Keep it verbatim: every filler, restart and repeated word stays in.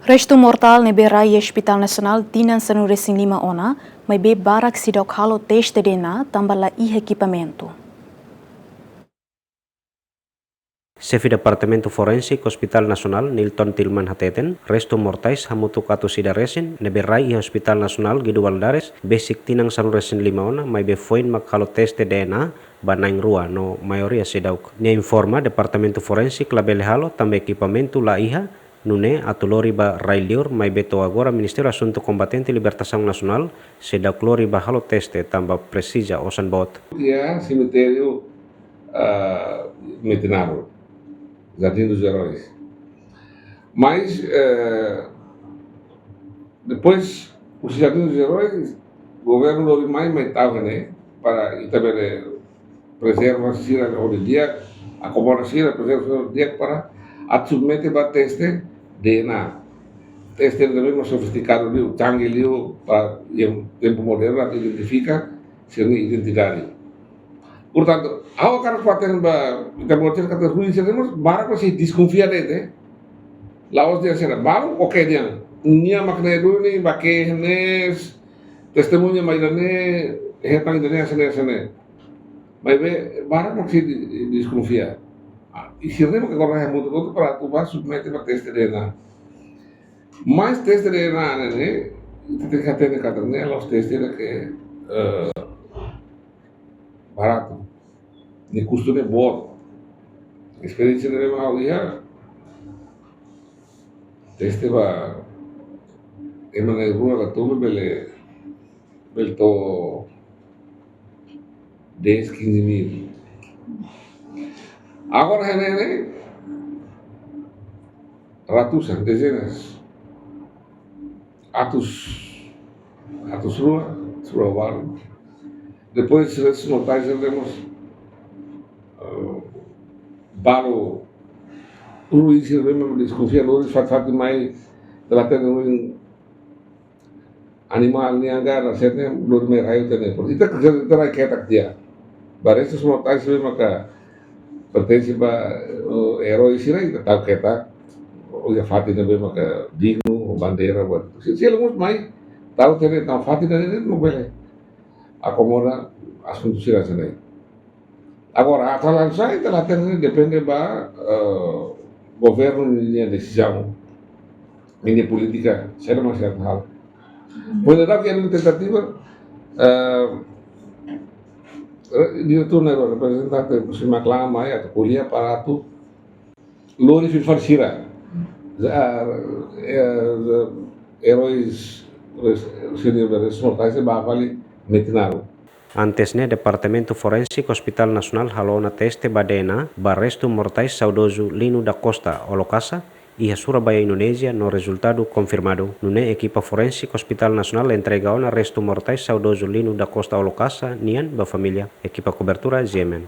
Restu mortál ne'ebé rai iha Hospital Nasionál tinan sanulu-resin-lima ona, maibé barak seidauk halo teste D N A tanba la iha ekipamentu. Xefe Departamentu Forénsiku Hospital Nasionál, Nilton Tilman hateten, restu mortais hamutuk atus ida resin ne'ebé rai iha Hospital Nasionál Guido Valadares, besik tinan sanulu-resin-lima ona, maibé foin mak halo teste D N A ba na'in rua no maioria seidauk. Nia informa Departamentu Forénsiku labele halo tanba ekipamentu la iha, nune'e atu lori ba rai-liur, maibé to'o agora Ministériu Asuntu Kombatente Libertasaun Nasionál seidauk lori ba halo teste tanba presiza osan boot. Iha semitériu, ah, Metinaro, Jardim dos Heróis. Mas, eh, depois, husi Jardim dos Heróis, governu lori mai, mai tau ne'e, para ita bele prezerva sira hodi di'ak, akomoda sira, prezerva sira hodi di'ak para atu submete ba teste D N A. Teste D N A ne'e mak sofistikadu liu, canggih liu, para iha tempu modernu atu identifika sira-nia identidade. Portantu, ha'u hakarak fó-hatene ba ita-boot sira katak ruin sira ne'e mós barak mak sei deskonfia de'it. La'ós dehan sira, balu, oke, dehan nia mak ne'e duni, ba ke ne'e, testemuña mai ida-ne'e, hetan ida-ne'e, hanesan ne'e, hanesan ne'e. Maibé barak mak sei de-, deskonfia. Ah, i sira-ne'e mak agora hamutuk hotu para atu ba submete ba teste D N A. Mas teste D N A ne'e, ita tenke hatene katak ne'e la'ós teste ida ke, eh, baratu. Nia kustu ne'e boot. Esperiénsia ne'ebé mak ha'u iha, teste ba ema na'in rua ka tolu bele, bele to'o dez, quinze mil. Agora, ne'e, ne'e, ratusan, dezenas, atus, atus rua, atus rua balu. Depois, restos mortais, tivemos, eh, balu, ruin sira ne'ebé mak deskonfia, lori fatin-fatin mai, tela tene ruin animál nian ka, hanesan ne'e, lori mai rai hotu ne'e. Ita, ita rai ketak tiha. Ba restos mortais ne'ebé maka pertense ba, eh, erói sira, ita tau ketak. Iha fatin ne'ebé maka dignu, bandeira, buat. Se, se lori mai, tau tiha, tau fatin ne'e, ne'e, no bele akomoda asuntu sira hanesan ne'e. Agora, atu halo saida, ita la hatene, depende ba, eh, governu nia desizaun, nia polítika, saida mak sei halo. Pois, na verdade, é uma tentativa, eh, re-, diretór ne'e, reprezentante, se mak la mai, atu ko'alia para atu lori fila fali sira. Za-, eh, za-, eróis, res-, sira-nia restos mortais ba fali Metinaro. Antes ne'e, Departamentu Forénsiku Hospital Nasionál halo ona teste ba D N A ba restu mortais saudozu Lino da Costa Olokasa, iha Surabaya, Indonézia, no rezultadu konfirmadu. Nune'e ekipa forénsiku Hospital Nasionál entrega ona restu mortais saudozu Lino da Costa Olokasa nian ba família. Ekipa kobertura, G M N.